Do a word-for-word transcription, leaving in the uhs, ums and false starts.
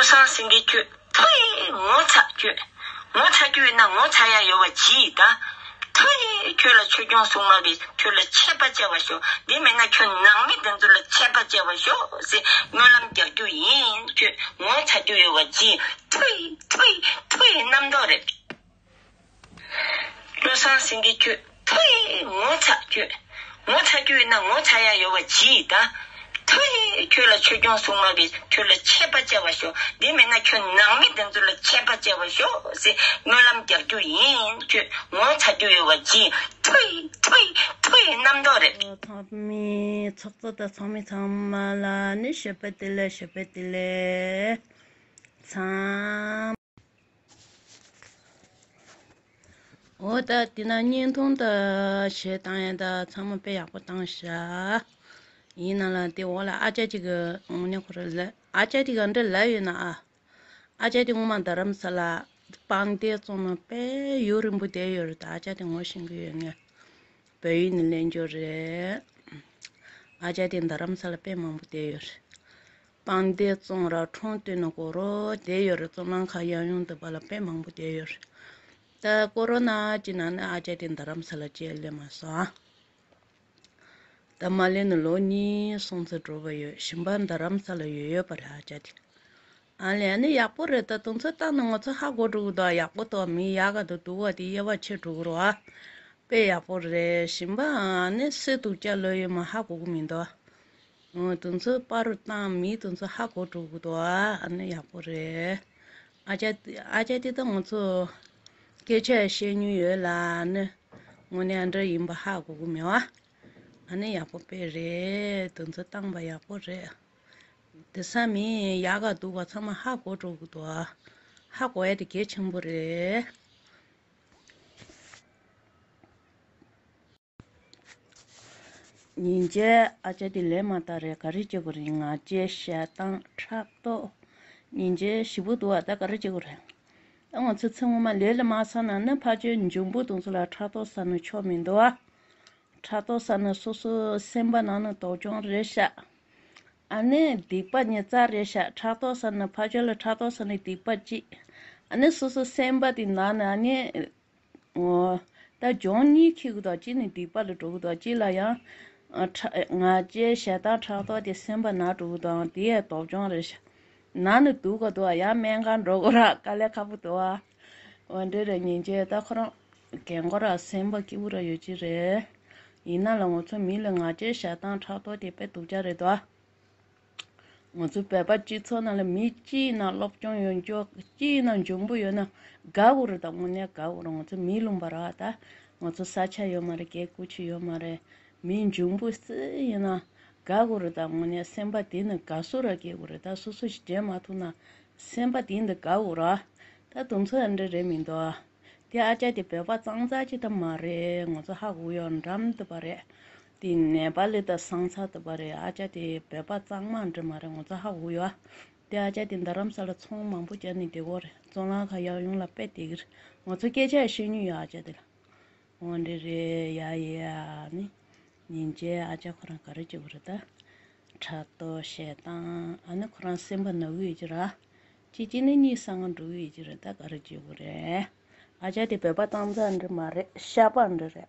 བློ་བཟང་སེང་གེ་ཁྱོད་ཐུ་ཡི་ངོ་ཚ་ཁྱོད། ངོ་ཚ་རྒྱུ་ཡིན་ན་ངོ་ཚ་ཡ་ཡོད་པ་གྱིས་ད། ཐུ་ཡི་ཁྱོད་ལ་ཆོས་སྐྱོང་སྲུང་མ་གིས་ཁྱོད་ལ་ཆད་པ་བཅད་པ་ཤོག་འདི་མེད་ན་ཁྱོད་ནང་མི་དེ་ཚོ་ལ་ཆད་པ་བཅད་པ་ཤོག་ཟེར་སྨོན་ལམ་རྒྱག་རྒྱུ་ཡིན། ཁྱོད་ངོ་ཚ་རྒྱུ་ཡོད་པ་གྱིས་ཐུ་ཡི་ཐུ་ཡི་ཐུ་ཡི་རྣམ་རྟོག་རེད། བློ་བཟང་སེང་གེ་ཁྱོད་ཐུ་ཡི་ངོ་ཚ་ཁྱོད། ངོ་ཚ་རྒྱུ་ཡིན་ན་ངོ་ཚ་ཡ་ཡོད་པ་གྱིས་ད། ཐུ་ཡི་ཁྱོད་ལ་ཆོས་སྐྱོང་སྲུང་མ་གིས་ཁྱོད་ལ་ཆད་པ་བཅད་པ་ཤོག་འདི་མེད་ན་ཁྱོད་ནང་མི་དེ་ཚོ་ལ་ཆད་པ་བཅད་པ་ཤོག་ཟེར་སྨོན་ལམ་རྒྱག་རྒྱུ་ཡིན། ཁྱོད་ངོ་ཚ་རྒྱུ་ཡོད་པ་གྱིས་ཐུ་ཡི་ཐུ་ཡི་ཐུ་ཡི་རྣམ་རྟོག་རེད། ཚང་མའི་ཚོགས་གཙོ་དང་ཚོགས་མི་ཚང་མ་ལ་ནི་ཞབས་པད་བདེ་ལེགས། ཞབས་པད་བདེ་ལེགས། ཚང་འོ་ད་དེ་ན་བརྙན་ཐུང་ད་བྱེད་བཏང་ཡ་ད་ཚང་མ་དཔེ་ཡག་པོ་བཏང་ཤག་ཡིན་ན་ལ་དེ་འོག་ལ་ཨ་ཅག་ཅིག་གི་འོང་ནས་ཁོ་ར་ལ་ཨ་ཅག་དེ་ག་འདྲ་ལབ་ཡོད་ན་ཨ། ཨ་ཅག་དེ་སྔོན་མ་རྡ་རམ་ས་ལ་སྤང་སྡེ་བཙོང་ན་དཔེ་ཡུན་རིང་པོ་བསྡད་ཡོད་རེད། ད་ཨ་ཅག་དེ་ངོ་ཤེས་ཀྱི་ཡོད་ངས། བལ་ཡུལ་ནས་ལེན་རྒྱུ་རེད། ཨ་ཅག་དེ་རྡ་རམ་ས་ལ་དཔེ་མང་པོ་བསྡད་ཡོད་རེད། སྤང་སྡེ་བཙོང་ར་ཁྲོམ་སྟོན་ན་གོ་རོ་བསྡད་ཡོད་རེད། བཙོང་ལམ་ཁ་ཡང་ཡོང་དུ་བ་ལ་དཔེ་མང་པོ་བསྡད་ཡོད་རེད། ད་ཀོ་རོ་ན་ཅི་ན་ནི་ཨ་ཅག་དེ་རྡ་རམ་ས་ལ་ཅི་སླེབས་མ་སོང་ཨ། ད་མ་སླེབས་ནི་ལོ་གཉིས་སོང་ཚེ་འགྲོ་བ་ཡོད། ཞིམ་པ་རྡ་རམ་ས་ལ་ཡོད་ཡོད་པ་རེད་ཨ་ཅག་དེ། ཨ་ལས་ནི་ཡག་པོ་རེད། ད་དུང་ཚོད་བཏང་ན་ང་ཚོ་ཧ་གོ་འགྲོ་གི་འདུག་ཡག་པོ་འདུག་མི་ཡག་ག་འདུག་འདུག་བ་དེ་དབྱེ་བ་ཕྱེ་འགྲོ་གི་རེད་བ། དཔེ་ཡག་པོ་རེད། ཞིམ་པ་ཨ་ནི་སེ་དུག་ཅག་ལོས་ཡོད་མ་ཧ་གོ་གི་མི་འདུག་ཨོ་དུང་ཚོད་པ་རུ་བཏང་མི་དུང་ཚོད་ཧ་གོ་འགྲོ་གི་འདུག་ཨ་ནི་ཡག་པོ་རེད། ཨ་ཅག་ཨ་ཅག་དེ་ད་ང་ཚོ་སྐད་ཆ་བཤད་མྱོང་ཡོད་ལ་ནི་དངོས་གནས་ཨ་འདྲ་ཡིན་པ་ཧ་གོ་གི་མེད་བ། ཨ་ནི་ཡག་པོ་དཔེ་རེད། དུང་ཚོད་བཏང་པ་ཡག་པོ་རེད། དེ་ས་མི་ཡག་ག་སྡུག་ག་ཚང་མ་ཧ་གོ་འགྲོ་གི་འདུག་ཧ་གོ་ཡ་དེ་གལ་ཆེན་པོ་རེད། ཉིན་རྗེས་ཨ་ཅག་དེ་ལས་མ་བལྟ་རེད། ག་རེ་བྱེད་དགོས་རེད། ང་རྗེས་ཞལ་གདམས་ཕྲག་དོག་ཉིན་རྗེས་ཞེ་པོ་འདུག་བ། ད་ག་རེ་བྱེད་དགོས་རེད། ད་ང་ཚོ་ཚེ་སྔོན་མ་ལས་ལ་མ་བསགས་ན་ནི་ཕ་ཆོས་འབྱུང་པོ་དེ་ཚོ་ལ་ཕྲག་དོག་ཟ་ན་ཆོ་མི་འདུག་བ། ཕྲག་དོག་ཟ་ན་སོ་སོ་སེམས་པ་ནང་ན་དོག་ཅོང་རེད་ཤག་ཨ་ནི་སྡིག་པ་ཉེས་རྩ་རེད་ཤག་ཕྲག་དོག་ཟ་ན་ཕ་ཆོས་ལ་ཕྲག་དོག་ཟ་ན་སྡིག་པ་གཅིག་ཨ་ནི་སོ་སོ་སེམས་པ་དེ་ནང་ན་ཨ་ནི་འོ། ད་སྦྱོང་གཉིས་ཁེགས་ཀྱི་འདུག་གཅིག་ནི་སྡིག་པ་ལ་འགྲོ་གི་འདུག་གཅིག་ལ་ཡང་། ཨ་ཕྲ་ང་རྗེས་ཞལ་གདམས་ཕྲག་དོག་དེ་སེམས་པ་ན་འགྲོ་གི་འདུག་དེ་ཡང་དོག་སྦྱོང་རེད་ཤག་ནང་ནས་སྡུག་ག་འདུག་ཡང་སྨན་ཁང་འགྲོ་དགོས་ར་དཀའ་ལས་ཁག་པོ་འདུག་ཨ། འོ་འདྲ་རེད། ཉིན་རྗེས་ད་ཁོ་རང་རྒན་གོག་ར་སེམས་པ་སྐྱིད་པོ་ར་ཡོད་ཀྱི་རེད། ཡིན་ན་ལ་ང་ཚོ་མི་ལ་ང་རྗེས་ཞལ་གདམས་ཕྲག་དོག་དེ་དཔེ་སྡུག་ཅག་རེད་དོ། ང་ཚོ་བོད་པ་སྤྱི་ཚོགས་ནང་ལ་མི་གཅིག་ཡིན་ན་སློབ་སྦྱོང་ཡོད་མཁན་གཅིག་ཡིན་ན་འཇོན་པོ་ཡོད་ན་དགའ་དགོས་རེད། ད་དངོས་གནས་དགའ་དགོས་རེད། ང་ཚོ་མི་ལུང་པ་རེད་བ། ད་ང་ཚོ་ས་ཆ་ཡོད་མ་རེད། སྐད་ཀུ་ཅི་ཡོད་མ་རེད། མི་འཇོན་པོ་སུ་ཡིན་ན་དགའ་དགོས་རེད། ད་དངོས་གནས་སེམས་པ་དེ་ནི་དགའ་བསུ་ར་སྐྱེ་དགོས་རེད། ད་སོ་སོ་ཞིག་བྱེད་མ་ཐུབ་ན་སེམས་པ་དེ་འདི་དགའ་དགོས་རེད། ད་དུང་ཚོད་འདྲ་རེད་མི་འདུག་ཨ། དེ་ཨ་ཅག་དེ་བོད་པ་གཙང་ཙག་ཅིག་ད་མ་རེད། ང་ཚོ་ཧ་གོ་ཡོད། འགྲམ་དུ་པ་རེད། དེ་ནེ་པ་ལི་ད་སང་ཚ་དུ་པ་རེད། ཨ་ཅག་དེ་བོད་པ་གཙང་མ་འདྲ་མ་རེད། ང་ཚོ་ཧ་གོ་ཡོད། དེ་ཨ་ཅག་དེ་རྡ་རམ་ས་ལ་ཚོང་མང་པོ་བརྒྱབ་ནས་བསྡད་ཡོད་རེད། བཙོན་ལམ་ཁ་ཡར་ཡོང་ལ་དཔེ་བསྡད་ཀྱི་རེད། ང་ཚོ་སྐད་ཆ་བཤད་མྱོང་ཡོད་ཨ་ཅག་དེ་ལ། འོ་འདྲ་རེད་ཡ་ཡ་ནི། ཉིན་རྗེས་ཨ་ཅག་ཁོ་རང་ག་རེ་བྱེད་དགོས་རེད་ད། ཕྲག་དོག་ཞེ་སྡང་ཨ་ནི་ཁོ་རང་སེམས་པ་ན་གི་ཡོད་ཀྱི་ར། གཅིག་གཅིག་ནི་གཉིད་སང་འགྲོ་གི་ཡོད་ཀྱི་རེད། ད་ག་རེ་བྱེད་དགོས་རེད། ཨ་ཅག་དེ་བོད་པ་གཙང་ཙག་འདྲ་མ་རེད། ཤ་པ་འདྲ་རེད།